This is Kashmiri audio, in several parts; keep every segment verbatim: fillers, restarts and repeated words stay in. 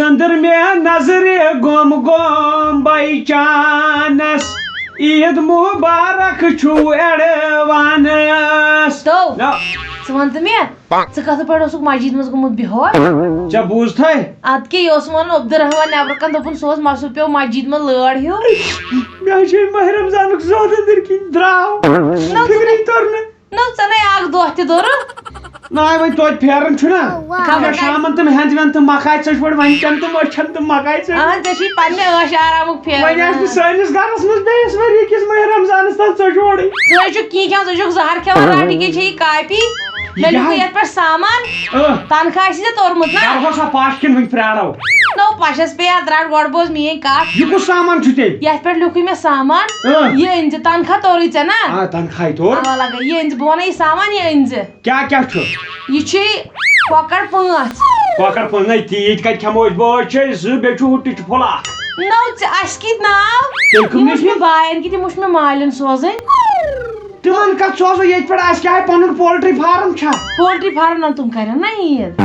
ژٔندٕر مےٚ نظرِ گوٚم گوٚم by chance۔ عیٖد مُبارک چھُو advance۔ تو، نہ۔ ژٕ وَن تہٕ مےٚ، ژٕ کَتھ پٮ۪ٹھ اوسُکھ مسجد منٛز گوٚمُت بِہوش؟ ژےٚ بوٗزتھے؟ اَدٕ کیٛاہ، یہِ اوس وَنان عبدالرحمان نیٚبرٕ کَنہِ، دوٚپُن سُہ اوس مَسہٕ پیوٚو مسجد منٛز لٲر ہیوٗ۔ مےٚ حظ چھِ ماہِ رمضانُک زود أنٛدٕرۍ کِنۍ درٛاو۔ نہ، ژٕ فِکرٕے توٚر نہٕ۔ نہ، ژےٚ نے اکھ دۄہ تہِ دوٚرُتھ۔ نہ، وۄنۍ توتہِ پھیران چھُنہ۔ خبر مےٚ کتہِ۔ شامن تِم ہٮ۪نٛد وٮ۪نٛد تہٕ مکاے ژٔجوَڑ، وۄنۍ کٮ۪ن تِم أچھن تہٕ مکاے ژٔج۔ اہن، ژےٚ چھُے پننہِ عٲش آرامُک پھیران۔ وۄنۍ آسہِ نہٕ سٲنِس گرس منٛز بیٚیِس ؤریہِ کِس ماہِ رمضانس تام ژٔجوَڑٕے۔ ژٕ ہے چھُکھ کینٛہہ کھٮ۪وان، ژٕ چھُکھ زہر کھٮ۪وان، رٹھ یہِ کیٛاہ چھےٚ یہِ کاپی؟ یہِ مےٚ کیٛاہ لیوٗکھُے حظ؟ یتھ پٮ۪ٹھ سامان۔ اۭں۔ تنخواہ آسہِ ژےٚ توٚرمُت نا؟ کرہوس ہا پش کِنہٕ وٕنہِ پرٛارو؟ نو پشس پے اَتھ، رٹھ گۄڈٕ بوز میٲنۍ کتھ۔ یہِ کُس سامان چھُ تیٚلہِ؟ یتھ پٮ۪ٹھ لیوٗکھُے مےٚ سامان۔ اۭں۔ یہِ أنۍ زِ، تنخواہ توٚرُے ژےٚ نا؟ آ، تنخواہے توٚر۔ اوا لگے، یہِ أنۍ زِ، بہٕ ونہٕ یہِ سامان، یہِ أنۍ زِ۔ کیٛاہ کیٛاہ چھُ؟ یہِ چھُے کۄکر پانٛژھ۔ کۄکر پانٛژھ؟ نَے، تیٖتۍ کَتہِ کھٮ۪مو أسۍ؟ بٲژ چھِ أسۍ زٕ، بیٚیہِ چھُ ہُہ ٹِچہِ پھوٚل اَکھ۔ نو، ژےٚ، اَسہِ کِتھ ناو؟ تیٚلہِ کٕم یِم نہٕ وٕچھ مےٚ کینٛہہ؟ بایَن کِتھ، یِم وٕچھ مےٚ مالٮ۪ن سوزٕنۍ۔ تِمن کَتھ سوزو ییٚتہِ پٮ۪ٹھ؟ اَسہِ کیٛاہ ہے پَنُن poultry farm چھا؟ Poultry farm نہ، تِم کَرن نہ عیٖد۔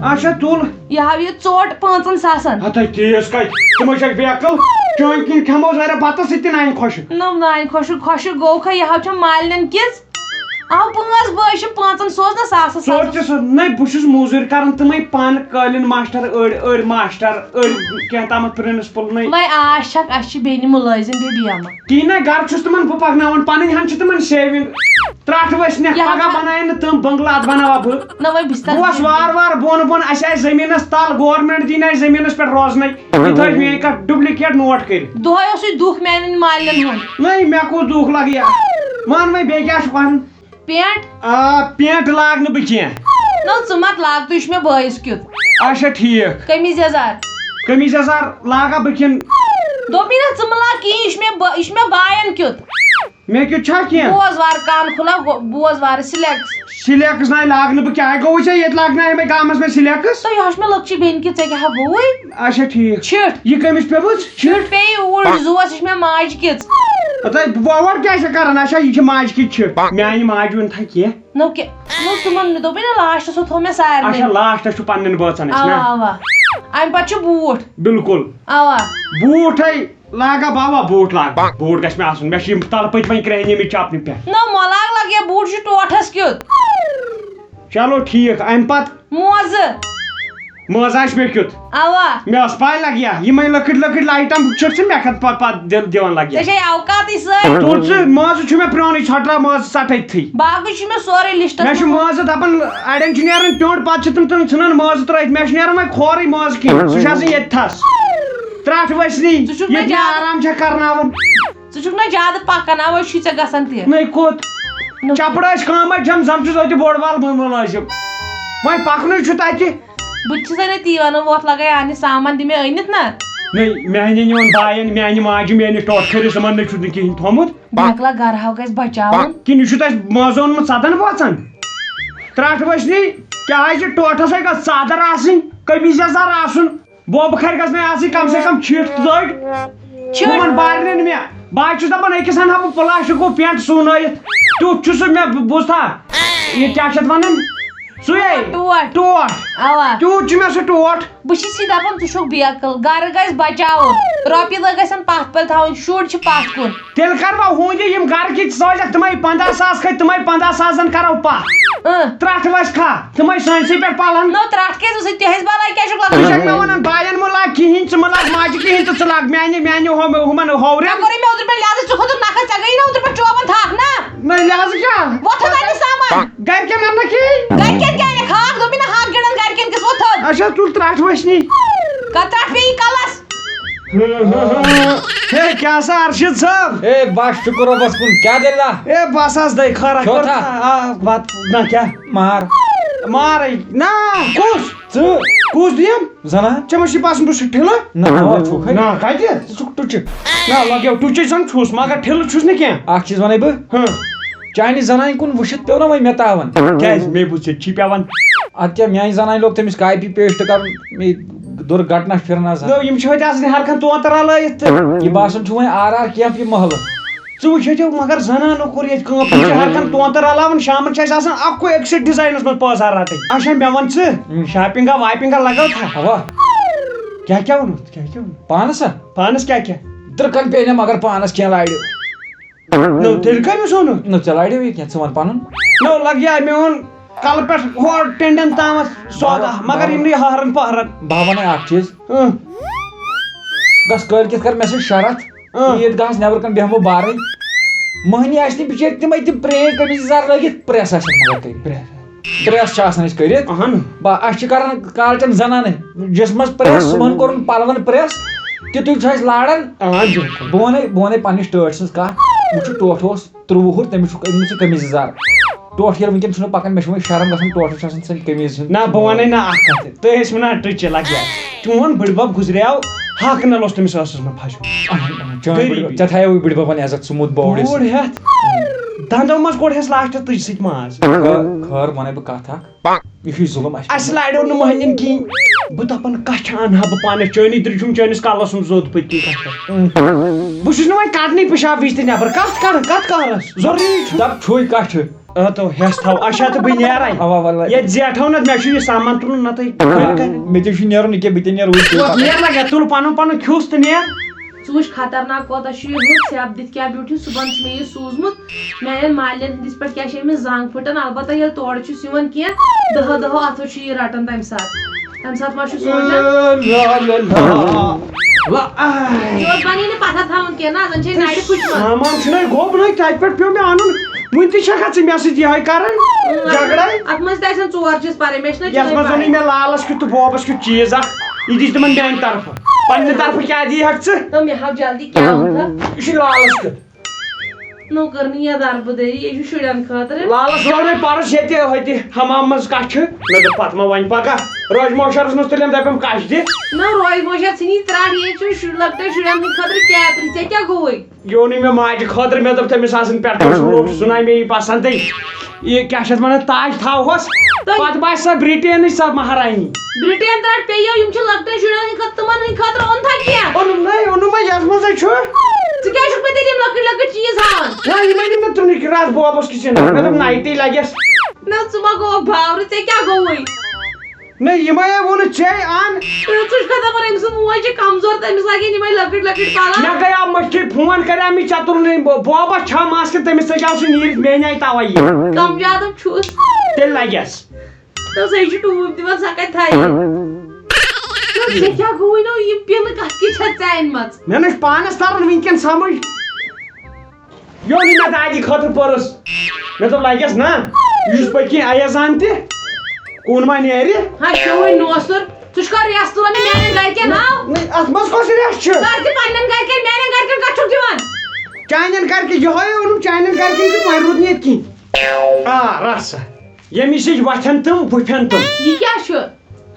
اچھا، تُل۔ یہِ ہاو یہِ ژوٚٹ پانٛژن ساسن۔ ہَتَے تیز کَتہِ؟ تِم ہے چھِ اَسہِ بے عقل۔ چٲنۍ کِنۍ کھٮ۪مو ظٲہرا بَتَس سۭتۍ تہِ نہٕ اَنہِ خۄشٕک۔ نہ، نہ اَنہِ خۄشٕک، خۄشٕک گوٚو کھا، یہِ ہاو چھےٚ مالٮ۪ن کِژھ۔ اَو پانٛژھ بٲے چھِ، پانٛژن سوز نہ ساسس، سوز ساسس۔ تہِ سوز۔ نَے، بہٕ چھُس موٚزوٗرۍ کران، تِمے پانہٕ قٲلیٖن ماسٹر، أڑۍ، أڑۍ ماسٹر، أڑۍ کینٛہہ تامَتھ پرنسپل نَے۔ وۄنۍ آش چھکھ، اَسہِ چھِ بیٚنہِ مُلٲزِم بیٚیہِ بیمہٕ۔ کِہیٖنۍ نَے، گرٕ چھُس تِمن بہٕ پَکناوان، پَنٕنۍ ہن چھِ تِمن saving۔ ترٛٹھ ؤسۍ نہ، یہِ ہا پگاہ چھُ بَناون نہٕ تِم بنگلہٕ، اَتھ بَناوہا بہٕ۔ نہ، وۄنۍ بہٕ چھُس تَتھ بہٕ اوسُس وارٕ وارٕ بۄن بۄن، اَسہِ آسہِ زٔمیٖنَس تل، government دی نہٕ اَسہِ زٔمیٖنَس پٮ۪ٹھ روزنَے۔ یہِ تھٲوِو میٛٲنۍ کَتھ duplicate note کٔرِتھ۔ دۄہَے اوسُے دُکھ میٛانٮ۪ن مالٮ۪ن ہُنٛد۔ نَے، مےٚ کُس دُکھ لَگہِ یَتھ؟ وَن وۄنۍ، بیٚیہِ کیٛاہ چھُ وَنُن؟ پینٹ؟ آ، پینٹ لاگہٕ نہٕ بہٕ کینٛہہ۔ نہ، ژٕ مت لاگ، تہٕ یہِ چھُ مےٚ بٲیِس کیُتھ۔ اچھا، ٹھیٖک۔ قمیٖض یَزار۔ قمیٖض یَزار لاگا بہٕ کِنہٕ؟ دوٚپمَے نہ، ژٕ مہٕ لاگ کِہیٖنۍ، یہِ چھُ مےٚ بٲ-، یہِ چھُ مےٚ بایَن کیُتھ۔ مےٚ کیُتھ چھا کینٛہہ؟ بوز وارٕ کان کھُلاو، گو-، بوز وارٕ، سِلیکٕس۔ سِلیکٕس نَے لاگہٕ نہٕ بہٕ کینٛہہ۔ گوٚوُے ژےٚ ییٚتہِ لاگناوے مےٚ گامَس منٛز سِلیکٕس؟ تہٕ یہِ ہا چھُ مےٚ لۄکچہِ بیٚنہِ کیُتھ، ژےٚ کیٛاہ ہا گوٚوُے؟ اچھا، ٹھیٖک۔ چھِٹھ۔ یہِ کٔمِس پیوٚوُس؟ چھِٹھ پیٚیہِ اوٗرۍ زُوَس، یہِ چھِ مےٚ ماجہِ کِژھ۔ ہتا، وۄ-، وۄڑ کیٛاہ چھِ کران؟ اچھا، یہِ چھِ ماجہِ کِژھ چھِٹھ۔ میٛانہِ ماجہِ ووٚن تھا کینٛہہ۔ نو کہِ-، نو تِمن نہٕ دوٚپُے نہ، لاسٹَس ہُہ تھوٚو مےٚ سارنٕے۔ اچھا، لاسٹَس چھُ پنٛنٮ۪ن بٲژَن اَسہِ اَوا، نا؟ اَوا۔ اَمہِ پَتہٕ چھُ بوٗٹھ۔ بِلکُل۔ اَوا۔ بوٗٹھ ہے لاگا بہٕ، اَوا، بوٗٹھ لاگہٕ بہٕ۔ بوٗٹھ گژھِ مےٚ آسُن۔ مےٚ چھِ یِم تَلہٕ پٔتۍ وۄنۍ کرٛہنیمٕتۍ چَپنہِ پٮ۪ٹھ۔ نہ، مۄلاگ لَگہِ بوٗٹھ، چھُ ٹوٹھَس کیُتھ۔ چلو، ٹھیٖک۔ اَمہِ پَتہٕ؟ موزٕ۔ موزٕ آسہِ مےٚ کیُتھ۔ اَوا۔ مےٚ ٲس پَے لَگہِ یا، یِمَے لۄکٕٹۍ لۄکٕٹۍ item چھِکھ ژٕ مےٚ کھۄتہٕ پَتہٕ پَتہٕ دِل دِوان لَگہِ یا۔ ژےٚ چھے اوقاتٕے سۭتۍ۔ تُل ژٕ، موزٕ چھُ مےٚ پرٛونُے، ژھۄٹراو موزٕ ژَٹھ أتھٕے۔ باقٕے چھُ مےٚ سورُے لِسٹَس مےٚ چھُ منٛز۔ موزٕ دَپان، اَڑٮ۪ن چھُ نیران پیوٚنٛڈ، پَتہٕ چھِ تِم تِم ژھٕنان موزٕ ترٛٲیِتھ۔ مےٚ چھُ نیران وۄنۍ کھورٕے موزٕ کِنۍ، سُہ چھُ آسان ییٚتہِ تھَس۔ ترٛٹھ ؤسنی، ژٕ چھُکھ مےٚ ییٚتہِ مےٚ زیادٕ آرام چھےٚ کرناوان۔ ژٕ چھُکھ نہ زیادٕ پکان، اوے چھُے ژےٚ گژھان تہِ۔ نٔے کوٚت؟ نہ۔ چپڑٲسۍ کٲم ہے چھم، زن چھُس أتہِ بوٚڑ بال مُ-، مُلٲزم۔ وۄنۍ پکنُے چھُ تتہِ۔ بہٕ تہِ چھسے نہٕ تی ونان، وۄتھ لگے انہِ سامان، دِ مےٚ أنِتھ نہ۔ نٔے، میانہِ نیون باین، میانہِ ماجہِ، میٲنِس ٹوٹھ کھٔرِس، یِمن نٔے چھُ نہٕ کِہینۍ تھوٚمُت۔ بیکلا گرٕ ہاو گژھِ بچاوُن۔ کِنہٕ یہِ چھُ تۄہہِ مٲنٛزو اوٚنمُت ژدن پٲژن؟ ترٛٹھ ؤسنی، کیازِ ٹوٹھس ہے گژھِ ژادر آسٕنۍ، قمیٖض یزار آسُن۔ بوبہٕ کھرِ گژھنَے آسٕنۍ کم سے کم چھِٹھ زٔٹۍ۔ چھِٹھ۔ ہُمن بارنٮ۪ن مےٚ۔ بہٕ حظ چھُس دپان أکِس اَنہٕ ہا بہٕ پلاسٹکُک پینٹ سُونٲیِتھ۔ تیُتھ چھُ سُہ مےٚ، بوٗزتھا؟ یہِ کیٛاہ چھِ اَتھ وَنان؟ سُے ہے۔ ٹوٹھ۔ ٹوٹھ۔ اوا۔ تیوٗت چھُ مےٚ سُہ ٹوٹھ۔ بہٕ چھِسی دپان ژٕ چھُکھ بے عقل۔ گرٕ گژھِ بچاوُن۔ رۄپیہِ دہ گژھن پتھ پلہِ تھاوٕنۍ۔ شُرۍ چھِ پتھ کُن۔ تیٚلہِ کر بہٕ ہُہُنٛد یہِ، یِم گرٕ کِتۍ سوزکھ، تِمے پنٛداہ ساس کھٔتۍ، تِمے پنٛداہ ساس زن کرو پتھ۔ اۭں۔ ترٛٹھ وسہِ کھا، تِمے سٲنسٕے پٮ۪ٹھ پلن۔ نو ترٛٹھ کیٛازِ وٕچھِ؟ تِہنٛزِ بلاے کیٛاہ چھُکھ لگان؟ ژٕ چھکھ مےٚ ونان باین مہٕ لاگ کِہینۍ، ژٕ مہٕ لاگ ماجہِ کِہینۍ تہٕ ژٕ لاگ میانہِ، میانہِ ہُم-، ہُمن ہوورٮ۪ن۔ ژےٚ کوٚرُے مےٚ اوترٕ پٮ۪ٹھ لحاظ، ژٕ کھوٚتُکھ نکھٕ، ژےٚ گٔیی نہ اوترٕ پٮ۪ٹھ چوبن تھپھ نا؟ نہ لحاظ کیٛاہ؟ وۄتھ حظ اَتہِ سامان۔ گرِکٮ۪ن اَنہٕ نہ کِہینۍ۔ گرِکٮ۪ن کیٛاہ اَنَکھ؟ ہاکھ دوٚپمَے نہ ہاکھ گِنٛڈن گرِکٮ۪ن کِس وۄتھ حظ۔ اچھا، تُل ترٛٹھ وٕچھنی۔ کتھ ترٛٹھ پیٚیہِ کلس؟ ہے، کیٛاہ سا ارشد صٲب؟ ہے، بس شُکر رۄبس کُن، کیٛاہ دٔلیٖلہ؟ ہے، بس حظ دٔے خٲرا کھیوٚو کٔر۔ تھا؟ آ، بتہٕ، نہ کیٛاہ؟ مار۔ مارے، نہ، کُس؟ ژٕ؟ کُس دِیم؟ زنان؟ ژےٚ ما چھُے باسان بہٕ چھُس ٹھِلہٕ؟ نہ، نہ، چھُکھ ہے۔ نہ، کتہِ؟ ژٕ چھُکھ ٹُچہِ۔ نہ، لگیو ٹُچہِ زن چھُس، مگر ٹھِلہٕ چھُس نہٕ کینٛہہ۔ اکھ چیٖز ونے بہٕ۔ ہاں۔ چانہِ زنانہِ کُن وٕچھِتھ پیوٚو نہ وۄنۍ مےٚ تاوان؟ کیٛازِ؟ مےٚ بوٗز ژےٚ چھی پٮ۪وان۔ ادٕ کیٛاہ، میانہِ زنانہِ لوگ تٔمِس کاپی پیسٹ کرُن، مے دُرگھٹنا پھِرنا زن۔ نو، یِم چھِ ہوٚتہِ آسان ہر کانٛہہ تونٛتہٕ رلٲیِتھ تہٕ۔ یہِ باسان چھُ وۄنۍ آر آر کیمپ یہِ محلہٕ۔ ژٕ وٕچھ ییٚتہِ، مگر زنانو کوٚر ییٚتہِ کٲم، تِم چھِ ہر کانٛہہ تونٛتہٕ رلاوان، شامن چھِ اَسہِ آسان اکُے أکسٕے ڈیزاینس منٛز پٲزار رٹٕنۍ۔ اچھا، مےٚ وَن ژٕ، اۭں۔ شاپنگا واپنگا لگٲو تھا؟ اوا۔ کیٛاہ کیٛاہ ووٚنُتھ؟ کیٛاہ کیٛاہ ووٚنُتھ؟ پانس ہا؟ پانس کیٛاہ کیٛاہ؟ درکن پیٚیہِ نہٕ مگر پانس کینٛہہ لاڑِ۔ نو، تیٚلہِ کٔمِس ووٚنُتھ؟ نو، ژےٚ لاڑیوٕے کینٛہہ، ژٕ وَن پنُن۔ نو، لگیا مےٚ اوٚن کلہٕ پٮ۪ٹھ ہورٕ ٹٮ۪نٛڈٮ۪ن تامَتھ سودا، بابا، مگر بابا۔ یِم نہٕ یہِ ہہرن پہرن۔ بابا، وَنے اکھ چیٖز۔ اۭں۔ گژھ کٲلۍ کِتھ کر مےٚ سۭتۍ شرط۔ اۭں۔ عیٖد گاہس نٮ۪برٕ کَنۍ بیٚہمو بارٕے۔ مٔہنی آسہِ نہٕ بِچٲرۍ تِمے تِم پرٛٲنۍ قمیٖض یَزار لٲگِتھ، پرٛٮ۪س آسہِ مگر کٔرِتھ۔ پرٛٮ۪س۔ پرٛٮ۪س چھِ آسان أسۍ کٔرِتھ۔ اہن۔ با، اَسہِ چھِ کران کالچن زنانہٕ جسمس پرٛٮ۪س، صُبحن کوٚرُن پلون پرٛٮ۪س، تِتُے چھُ اَسہِ لاران۔ اہن، بِلکُل۔ بہٕ وَنے، بہٕ وَنے پننِس ٹٲٹھۍ سٕنٛز کَتھ، وٕچھِو ٹوٹھ اوس ترٛۆوُہ وُہُر، تٔمِس چھُ أنۍمٕژ یہِ قمیٖض یَزار۔ ٹوٹھ ییٚلہِ وٕنکیٚن چھُنہٕ پَکان، مےٚ چھُ وۄنۍ شرم گژھان، ٹوٹھَس چھُ آسان سٲنۍ قمیٖض ہُنٛد۔ نہ، بہٕ وَنَے نہ اَکھ کَتھ، تُہۍ ٲسِو وَنان ٹٕچہِ لَگہِ۔ چون بٕڈبَب گُزریو، ہاکہٕ نَلہٕ اوس تٔمِس ٲسَس منٛز پھَسیومُت۔ اہن، اہن، چٲنۍ غریٖبی۔ بٕڈبَب، ژےٚ تھایوٕے بٕڈبَبَن عزت، سُہ موٗد بوٚڑ یُس۔ بوٚڑ ہٮ۪تھ۔ دَنٛدو منٛز کوٚڑ ہٮ۪س لاسٹَس تُجہِ سۭتۍ ماز۔ خٲر، خٲر، وَنَے بہٕ کَتھ اَکھ۔ یہِ چھُے ظُلُم اَسہِ۔ اَسہِ لاریو نہٕ مۄہنِوٮ۪ن کِہیٖنۍ۔ بہٕ دَپَن کَچھِ اَنہٕ ہا بہٕ پانَس، چٲنی درٛے چھُم چٲنِس کَلَس سُم زوٚد پٔتۍ کِنۍ کَچھِ پٮ۪ٹھ۔ بہٕ چھُس نہٕ وۄنۍ کَڑنٕے پِشاب وِزِ تہِ نٮ۪بَر۔ کَتھ کَڑٕ، کَتھ کَرَس؟ ضروٗری چھُ۔ دَپ چھُے کَچھِ۔ آ تو ہٮ۪س تھاو، اچھا تہٕ بہٕ نیرَے۔ اَوا وَلہٕ۔ ییٚتہِ زیٹھو نہ، مےٚ چھُ یہِ سامان تُلُن نَتہٕ۔ آ، مےٚ تہِ چھُ نیرُن ییٚکیٛاہ، بہٕ تہِ نیرٕ وٕنۍ ژےٚ پَتہٕ۔ نیرنہ کیٛاہ، تُل پَنُن پَنُن کھیوٚس تہٕ نیر۔ ژٕ وٕچھ خطرناک کوتاہ چھُ یہِ ہُہ، ژےٚ دِتھ کیٛاہ بیوٗٹھی، صُبحن چھُ مےٚ یہِ سوٗزمُت۔ میٛانٮ۪ن مالٮ۪ن ہٕنٛدِس پٮ۪ٹھ کیٛاہ چھِ أمِس زنٛگ پھٕٹان، البتہ ییٚلہِ تورٕ چھُس یِوان کینٛہہ، دَہو دَہو اَتھو چھُ یہِ رَٹان تَمہِ ساتہٕ۔ تَمہِ ساتہٕ ما چھُ سونٛچان؟ لا، لا، لا، لا۔ لا، آے۔ یہِ اوس بَنی نہٕ پَتھر تھاوُن کینٛہہ، نہ، زَن چھے نَرِ پھٕٹمٕژ۔ سامان چھُنَے گوٚب نَے، تَتہِ پٮ۪ٹھ پیوٚو مےٚ اَنُن۔ وٕنہِ تہِ چھَکھا ژٕ مےٚ سۭتۍ یِہوٚے کَران؟ اۭں، جھگڑَے؟ اَتھ منٛز تہِ آسَن ژور چیٖز پَرٕنۍ، مےٚ چھِنہ یَتھ چٲنۍ منٛز پَرٕنۍ۔ وَنُے مےٚ لالَس کیُتھ تہٕ بوبَس کیُتھ چیٖز اَکھ، یہِ دِژ تِمَن میٛانہِ طرفہٕ۔ پنٛنہِ طرفہٕ کیٛاہ دِیہِ ہَکھ ژٕ؟ تہٕ مےٚ ہاو جلدی کیٛاہ اوٚن تہٕ۔ یہِ چھُ لالَس کیُتھ۔ نوکرنی یا دربٕدٔری، یہِ چھُ شُرٮ۪ن خٲطرٕ۔ لالَس ووٚن مےٚ پَرُس ییٚتہِ، ہوٚتہِ حمام منٛز کَچھِ۔ مےٚ دوٚپ، پَتہٕ ما وَنہِ پَگاہ۔ روش موشَرَس منٛز تُلِم، دَپٮ۪م، کَچھ دِ۔ نہ، روش موشَر ژھٕنی ترٛٹھ، ییٚتہِ چھُ شُر، لۄکٹٮ۪ن شُرٮ۪ن ہٕنٛدِ خٲطرٕ کیپری، ژےٚ کیٛاہ گوٚوُے؟ یہِ اوٚنُے مےٚ ماجہِ خٲطرٕ، مےٚ دوٚپ تٔمِس آسن پٮ۪ٹھ کٔنۍ سُہ لوگ سُہ، سُہ نَے مےٚ یی پَسنٛدٕے۔ یہِ کیٛاہ چھِ اَتھ وَنان، تاج تھاوہوس، تُہۍ پَتہٕ باسہِ سۄ بِرٛٹینٕچ سۄ مہرٲنی۔ بِرٛٹین ترٛٹھ پیٚیو، یِم چھِ لۄکٹٮ۪ن شُرٮ۪ن ہٕنٛدِ خٲطرٕ، تِمَن ہٕنٛدِ خٲطرٕ اوٚن تھا کینٛہہ؟ اوٚنُم نَے، اوٚنُم ہا یَتھ منٛزَے چھُ۔ ژٕ کیٛازِ چھُکھ مےٚ تیٚلہِ یِم لۄکٕٹۍ لۄکٕٹۍ چیٖز ہاوان؟ نہ، یِمَے نہٕ مےٚ تُرنٕکۍ راتھ بوبَس کِچَن، مےٚ دوٚپ نایٹٕے لَگٮ۪س۔ نہ، ژٕ ما گوٚوکھ باورٕ، ژےٚ کیٛاہ گوٚوُے؟ نہ، یِمَے ہا ووٚنُتھ ژےٚ اَن۔ تہٕ ژٕ چھُکھ دَپان أمۍ سٕنٛز موج چھِ کمزور، تٔمِس لَگن یِمَے لۄکٕٹۍ لۄکٕٹۍ پَلو۔ مےٚ گٔیاو مٔشتھٕے، فون کَریٛاو مےٚ، ژےٚ تُلنٕے بو-، بوبَس چھا مَس کِنہٕ تٔمِس ژٔجاو سُہ نیٖرِتھ، مے نَے تَوَے یہِ۔ کَم زیادٕ چھُس۔ تیٚلہِ لَگٮ۪س۔ تہٕ سُے چھُ ٹوٗپۍ دِوان، سۄ کَتہِ تھایہِ؟ تہٕ ژےٚ کیٛاہ گوٚوُے نو، یِم پِنہٕ کَتھ کِتھ چھَتھ ژےٚ اَنِمَژٕ؟ مےٚ نہ چھُ پانَس تَران وٕنکٮ۪ن سَمٕجھ۔ یہِ اوٚن مےٚ دادِ خٲطرٕ پٔرٕس۔ مےٚ دوٚپ، لَگٮ۪س نا، یہِ چھُس پٔتۍ کِنۍ ایازان تہِ۔ کُن ما نیرِ؟ ہا، چوٗنۍ نوسُر، ژٕ چھُکھا ریس تُلان یہِ میٛانٮ۪ن گَرِکٮ۪ن ہاو؟ نہ، اَتھ منٛز کۄس ریس چھِ؟ کر تہِ پنٛنٮ۪ن گَرِکٮ۪ن، میٛانٮ۪ن گَرِکٮ۪ن کَتھ چھُکھ دِوان؟ چانٮ۪ن گَرِکٮ۪ن یِہوٚے اوٚنُم، چانٮ۪ن گَرِکٮ۪ن تہِ وۄنۍ روٗد نہٕ ییٚتہِ کِہیٖنۍ۔ آ، رَس سا۔ ییٚمہِ سۭتۍ وۄتھن تِم، وُپھن تِم۔ یہِ کیٛاہ چھُ؟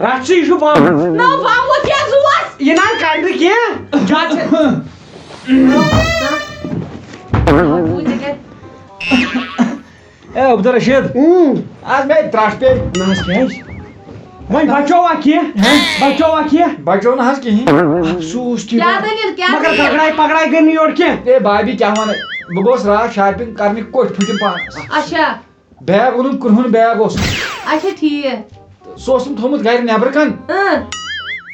رَٹھ ژٕ، یہِ چھُ بم۔ نہ، بم ووت کیٛاہ زُوَس؟ یہِ نہ کرِ نہٕ کینٛہہ۔ زیادٕ چھِ۔ اے عبدالرشید، اۭں۔ آز مےٚ ترٛٹھ پیٚیہِ۔ نہ حظ، کیٛازِ؟ وۄنۍ بچووا کینٛہہ؟ ہہ؟ بچووا کینٛہہ؟ بچو نہ حظ کِہیٖنۍ۔ افسوٗس کہِ کیٛاہ دٔلیٖل؟ کیٛاہ مگر دٔلیٖل؟ گگڑاے پگڑاے گٔے نہٕ یورٕ کینٛہہ۔ اے بابی، کیٛاہ وَنہٕ؟ بہٕ گوٚوُس راتھ shopping کرنہِ، کوٚٹھۍ پھٕٹِم پانَس۔ اچھا۔ بیگ اوٚنُم، کرٛہُن بیگ اوس۔ اچھا، ٹھیٖک۔ سُہ اوسُم تھوٚمُت گرِ نٮ۪برٕ کَن۔ اۭں۔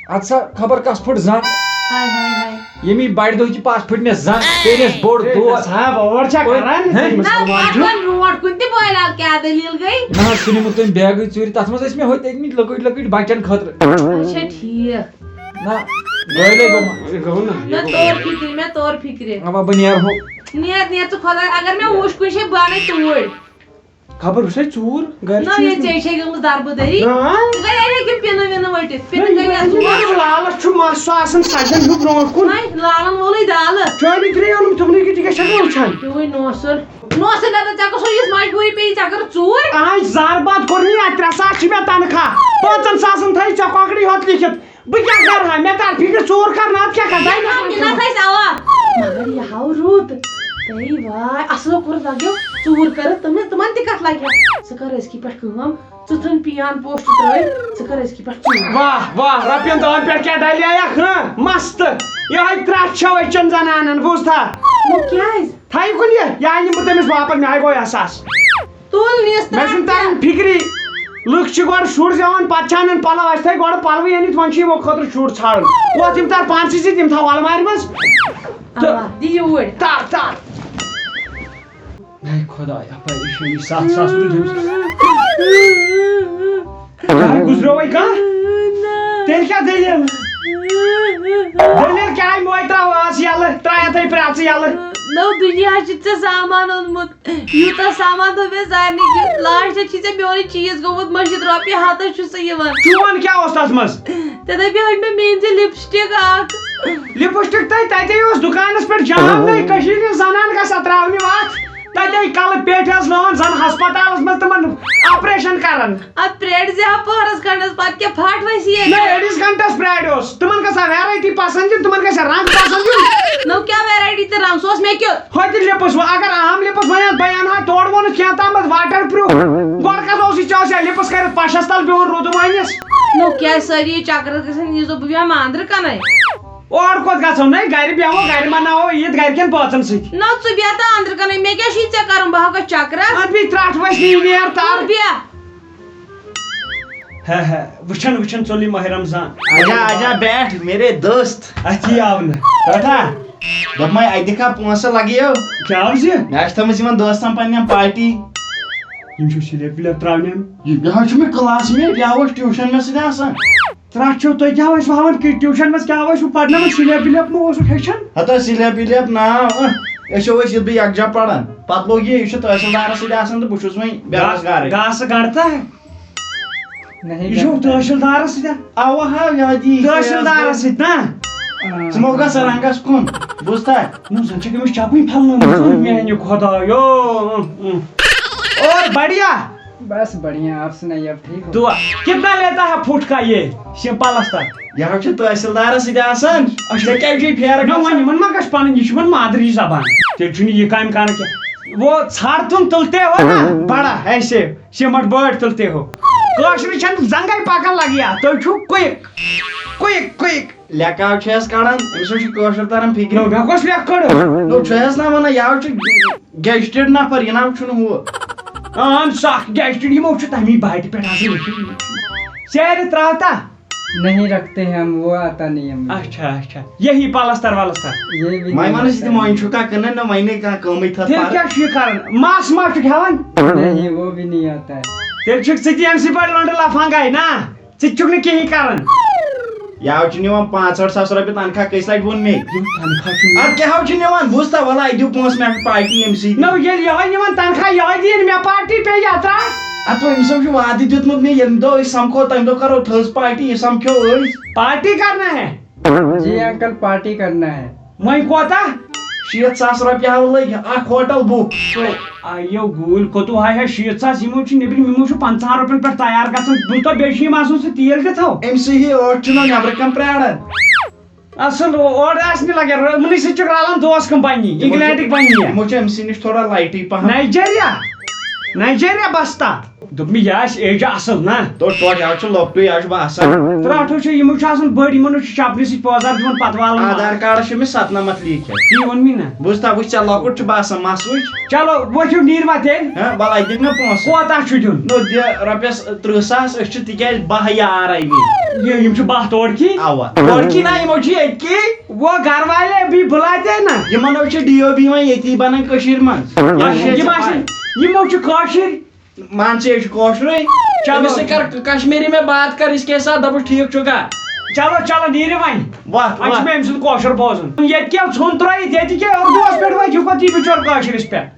اَدٕ سا خبر کَس پھٕٹ زنٛگ۔ ہاے، ہاے، ہاے۔ ییٚمی بَڑِ دۄہ کہِ پَتھ پھٕٹ مےٚ زنٛگ۔ پیٚیہِ اَسہِ بوٚڑ ہے، دود۔ صاحب، اور چھا پٔتۍ-، کران؟ ہے؟ نہ، مُسلمان چھُ۔ پَکان برونٛٹھ کُن تہِ بٲے لال، کیٛاہ دٔلیٖل گٔے؟ نہ حظ، سُہ نِمُت تٔمۍ بیگٕے ژوٗرِ۔ تَتھ منٛز ٲسۍ مےٚ ہوٚتہِ أنۍمٕتۍ لۄکٕٹۍ لۄکٕٹۍ بَچَن خٲطرٕ۔ اچھا، ٹھیٖک۔ نہ، گٲڑۍ گوٚو۔ یہِ گوٚو نہ، یہِ نہ، گوٚو۔ تور فِکرِ، مےٚ تور فِکرِ۔ اَوا، بہٕ نیرٕ ہُہ۔ نیر، نیر ژٕ خۄداے، اگر مےٚ وٕچھ کُنہِ جایہِ، بہٕ اَنَے توٗرۍ۔ خبر وٕچھے ژوٗر گرِ نہ، چھُے یہِ نہٕ۔ ژےٚ چھے گٔمٕژ دربٕدٔری۔ نہ۔ ژٕ گٔے اَنے تِم پِنہٕ وِنہٕ ؤٹِتھ۔ پِنہٕ نہ، گٔے یہِ اَتھ ؤٹِتھ۔ لالَس چھُ مَس سُہ آسان سَجان ہیوٗ برونٛٹھ کُن۔ وۄنۍ لالَن وولُے دالہٕ۔ چٲنی ترٛے اوٚنُم تِمنٕے کِتھ یہِ کیٛاہ چھَکھ وٕچھان؟ پیوٚوُے نوسُر۔ نوسُر، مےٚ دوٚپ، ژےٚ کۄس ہو یِژھ مجبوٗری پیٚیہِ، ژےٚ کٔرٕتھ ژوٗر؟ آے زارٕ باد کوٚر مےٚ اَتھ ترٛےٚ ساس چھِ مےٚ تنخواہ۔ پانٛژَن ساسَن تھٲیِتھ ژےٚ کۄکرٕے ہوت لیکھِتھ۔ بہٕ کیٛاہ کَرٕ ہا؟ مےٚ تَر فِکرِ ژوٗر کَرنہٕ، اَتھ کیٛاہ کَرٕ؟ دَے نہ، مےٚ نہ تھایہِ دَوا۔ مگر یہِ ہاو رُت۔ ہے واے، اَصٕل کوٚرُتھ لَگیو۔ ژوٗر کٔرٕتھ تِمَن، تِمَن تہِ کَتھ لَگہِ ہا؟ ژٕ کَر أزکی پٮ۪ٹھ کٲم، ژٕ ژھٕن پیان پوسٹ ترٛٲوِتھ، ژٕ کَر أزکی پٮ۪ٹھ ژوٗر۔ واہ، واہ، رۄپیَن دَہَن پٮ۪ٹھ کیٛاہ ڈَلیایَکھ، ہہ؟ مَستہٕ۔ یِہوٚے ترٛٹھ چھَو أسۍ چٮ۪ن زَنانَن، بوٗزتھا؟ نہ کیٛازِ؟ تھایہِ کُنہِ، یہِ اَنہٕ بہٕ تٔمِس واپَس، مےٚ ہاے گوٚو احساس۔ تُل نیستہٕ مےٚ چھُنہٕ تَران فِکرِ۔ لُکھ چھِ گۄڈٕ شُر زٮ۪وان، پتہٕ چھِ انان پلو۔ اسہِ تھٲے گۄڈٕ پلوٕے أنِتھ، وۄنۍ چھِ یِمو خٲطرٕ شُر ژھانڈُن۔ وۄتھ، یِم تر پانسٕے سۭتۍ، یِم تھاو المارِ منٛز۔ تہٕ اوا، دِ یوٗرۍ۔ تر، تر۔ ہے خۄدایا، پریشٲنی ستھ ساس روٗدۍ أمِس۔ گرٕ گُزریووے کانٛہہ؟ تیٚلہِ کیٛاہ دٔلیٖل؟ دٔلیٖل کیٛاہ؟ یِموے ترٛاو ٲس یَلہٕ، ترٛایتھ ہے پرٛٮ۪ژٕ یَلہٕ۔ نو دُنیا چھُ ژےٚ سامان اوٚنمُت۔ یوٗتاہ سامان تھوٚو مےٚ سارنٕے دِتھ، لاسٹَس چھُے ژےٚ میونٕے چیٖز گوٚمُت مٔشِتھ، رۄپیہِ ہَتَس چھُ سُہ یِوان۔ چون کیٛاہ اوس تَتھ منٛز؟ تَتہِ دَپیو أمۍ مےٚ، مےٚ أنۍ زِ لِپسٹِک اَکھ۔ لِپسٹِک تَے تَتے اوس دُکانَس پٮ۪ٹھ جام، نَے کٔشیٖرِ ہِنٛز زَنان گژھِ اَتھ ترٛاونہِ وَتھ۔ تَتے کَلہٕ پیٹہِ حظ لٲن زَن ہَسپَتالَس منٛز تِمَن آپریشَن کَرَن۔ اَتھ پرٛٲرۍ زِ ہا پۄہرَس کھنٛڈَس، پَتہٕ کیٛاہ پھَٹ وَسی ییٚتہِ؟ نَے أڑِس گھنٹَس پرٛاریوس۔ تِمَن گژھِ ہا ویرایٹی پَسنٛد یُن، تِمَن گژھِ ہا رنٛگ پَسنٛد یُن۔ نو کیٛاہ ویرایٹی تہٕ رنٛگ؟ سُہ اوس مےٚ کیُتھ۔ ہوٚتہِ لِپٕس وۄنۍ، اگر عام لِپٕس وۄنۍ اَتھ بہٕ اَنہٕ ہا تورٕ ووٚنُتھ کینٛہہ تامَتھ واٹر پرٛوٗف۔ گۄڈٕ کَتھ اوسُے ژےٚ اوس یا لِپٕس کٔرِتھ پَشَس تَل بِہُن روٗدٕ وٲنِس؟ نو کیٛازِ سٲری چکرَس گژھن یہِ زو بہٕ بیٚہمہٕ اَندرٕ کَنَے؟ اور کوٚت گژھو؟ نَے گَرِ بیٚہمو، گَرِ مَناوو عیٖد گَرِکٮ۪ن بٲژَن سۭتۍ۔ نو ژٕ بیٚہہ تہٕ اَندرٕ کَنَے، مےٚ کیٛاہ چھُے ژےٚ کَرُن؟ بہٕ ہا گژھٕ چکرَس۔ اَدٕ بیٚیہِ ترٛٹھ وَسہِ نہٕ یہِ نیر تَر۔ ژٕ بیٚہہ۔ ہے ہے، وٕچھان وٕچھان ژوٚل یہِ ماہِ رمضان۔ آجا آجا بیٹھ میرے دوست۔ اَتھ یی آو نہٕ۔ رٹھا۔ دوٚپمَے اَتہِ دِکھا پونٛسہٕ لَگیو۔ کیٛاہ آو زِ؟ مےٚ آسہِ تھٲمٕژ یِمَن دوستَن پنٛنٮ۪ن پارٹی۔ یِم چھِ سِلیپ وِلیپ ترٛاونہِ یِم۔ یہِ یہِ حظ چھُ مےٚ کٕلاس میٹ، یہِ حظ اوس ٹیوٗشَن مےٚ سۭتۍ آسان۔ ترٛٹھ چھِو تُہۍ کیٛاہ ٲسۍ ہاوان کہِ ٹیوٗشَن منٛز کیٛاہ ٲسوٕ پَرناوان؟ سِلیپ وِلیپ مہٕ اوسُکھ ہیٚچھان؟ ہَتہٕ حظ سِلیپ وِلیپ ناو، اہ، أسۍ چھِو أسۍ ییٚتہِ بہٕ یَکجاہ پَران۔ پَتہٕ لوٚگ یہِ، یہِ چھُ تحصیٖلدارَس سۭتۍ آسان تہٕ بہٕ چھُس وۄنۍ بے روزگارٕے۔ گاسہٕ گڑتا ہے۔ نہیں یہ جو گڑتا ہے۔ تحصیلدارس سۭتۍ۔ اوا ہا، یادی۔ تحصیلدارس سۭتۍ نا؟ ہاں۔ ژٕ مہ گژھ رنگس کُن۔ بوٗزتھا؟ نہ زن چھِ گٔمٕتۍ چپٕنۍ پھلنٲومٕژ۔ میانہِ خدایو۔ اور بڑھیا۔ بس بڑھیا، آپ سنائیے، آپ ٹھیک ہو؟ دعا۔ کتنا لیتا ہے فٹ کا یہ؟ یہ پلستر۔ یہ حظ چھُ تحصیلدارس سۭتۍ آسان۔ اچھا۔ ژےٚ کیٛازِ چھُے پھیرٕ نہ، کھسان؟ وۄنۍ یِمن ما گژھِ پنٕنۍ، یہِ چھِ وۄنۍ مادری زبان۔ تیٚلہِ چھُنہٕ یہِ کامہِ کران کینٛہہ۔ وہ ژھر تُل تُلتے ہو نا، بڑا ایسے۔ سیمٹ بٲٹۍ تُلتے ہو۔ کٲشرِ چھَنہٕ زنٛگَے پَکان لَگہِ یا۔ تُہۍ چھِو quick، quick، quick۔ لیکھاو چھِ اَسہِ کَڑان، أمِس حظ چھُ کٲشُر تَران فِکرِ۔ نو، مےٚ کۄس لیکھ کٔڑ؟ نو، چھُ اَسہِ نا وَنان، یہِ حظ چھُ gazetted نفر، یہِ نہ حظ چھُنہٕ ہُہ۔ اہن سا، gazetted، یِمو چھُ تَمی باٹہِ پٮ۪ٹھ آسان لیکھِتھ۔ سیرِ ترٛاو تا؟ نہیں رکھتے ہیں ہم، وہ آتا نہیں ہمیں۔ اچھا، اچھا۔ یہی پلستر ولستر۔ یہ بھی وۄنۍ نہیں وَنُس، یہِ آتا تہِ ہے۔ وۄنۍ چھُکھا کٕنان نہ، وۄنۍ نَے کانٛہہ کٲمٕے تھَتھ تیٚلہِ پَرٕ۔ کیٛاہ چھُ یہِ کَران؟ مَس ما چھُ کھٮ۪وان؟ نہیں، وہ بھی نہیں آتا ہے۔ تیٚلہِ چھُکھ ژٕ تہِ أمۍ سٕے پٲٹھۍ لۄنٛڈٕ لفانگاے نا؟ ژٕ تہِ چھُکھ نہٕ کِہیٖنۍ کَران۔ یاو چھُ نِوان پانٛژھ ٲٹھ ساس رۄپیہِ تنخواہ، کٔژِ لَٹہِ ووٚن مےٚ؟ یہِ تنخواہ چھُ نِوان۔ اَدٕ کیٛاہ حظ چھُ نِوان؟ بوٗزتا، وَلہٕ اَتہِ دِیِو پونٛسہٕ، مےٚ چھُ پارٹی أمۍ سٕے دِنۍ۔ نہ، ییٚلہِ یِہوٚے نِوان تنخواہ، یِہوٚے دِیِن مےٚ پارٹی، پیٚیہِ یَتھ ترٛاو۔ اَدٕ تۄہہِ أمۍ سٕے چھُ وعدٕ دیُتمُت مےٚ، ییٚمہِ دۄہ أسۍ سَمکھو، تَمہِ دۄہ کَرو تھٔز پارٹی، یہِ سَمکھو أسۍ۔ پارٹی کرنا ہے؟ جی انکل، پارٹی کرنا ہے۔ وۄنۍ کوتاہ؟ شیٖتھ ساس رۄپیہِ ہاو لٔگۍ اکھ ہوٹل بُک۔ آیو گوٗلۍ کوٚتوٗ ہاے ہاے شیٖتھ ساس، یِمو چھُ نیٚبرِم، یِمو چھُ پنٛژاہن رۄپین پٮ۪ٹھ تیار گژھان۔ بہٕ دپہٕ بیٚیہِ چھُ یِم آسان سُہ تیٖل تہِ تھاو۔ أمۍ سٕے ہی ٲٹھ چھُنہ نیٚبرٕ کَنہِ پرٛاران۔ اصل اورٕ آسہِ نہٕ لگان، یِمنٕے سۭتۍ چھُکھ رلان دوس کٕم پننی، تِمو چھُ، انگلینڈٕکۍ پننی۔ تِمو چھُ أمۍ سٕے نِش تھوڑا لایٹٕے پہم۔ Nigeria, Nigeria بستا۔ دوٚپمَے، یہِ آسہِ ایجہِ اَصٕل نا۔ تو ٹوٹھ یہِ حظ چھُ لۄکٹُے، یہِ حظ چھُ باسان۔ ترٛٹھ حظ چھُ، یِمو چھُ آسان بٔڑۍ، یِمن حظ چھُ چپنہِ سۭتۍ پٲزار دِوان پتہٕ والان۔ آدھار کارڈس چھُ أمِس ستنمتھ لیٖکھِتھ۔ تی ووٚن مےٚ نا۔ بوٗزتھا، وٕچھ ژےٚ لۄکُٹ چھُ باسان، مس وٕچھ۔ چلو، ؤتھِو نیٖروا تیٚلہِ۔ ہہ، وَلہٕ اَتہِ دِکھ مےٚ پونٛسہٕ۔ کوتاہ چھُ دیُن؟ نو دِ رۄپیَس تٕرٛہ ساس، أسۍ چھِ تِکیٛازِ باہ یار اَمی۔ یہِ، یِم چھِ باہ تورکی؟ اَوا۔ تورکی نا، یِمو چھِ ییٚتکی۔ وہ گھر والے ابھی بلاتے نا۔ یِمن حظ چھِ ڈی او بی وۄنۍ ییٚتی بنان کٔشیٖرِ منٛز۔ اچھا، یِم آسن، یِمو چھِ کٲشِرۍ۔ مان ژٕ، یہِ چھُ کٲشرُے۔ چلو۔ أمِس سۭتۍ کر کشمیری میں بات کر، اس کے ساتھ دپُس ٹھیٖک چھُکھا؟ چلو، چلو، نیٖرِو وۄنۍ۔ وۄتھ، وۄنۍ چھُ وۄتھ۔ مےٚ أمۍ سُنٛد کٲشُر بوزُن۔ ییٚتہِ کیٛاہ ژھوٚن ترٛٲیِتھ، ییٚتہِ کیٛاہ اُردوٗوَس پٮ۪ٹھ وۄتھِ، یہِ کوٚت یی بِچور کٲشرِس پٮ۪ٹھ؟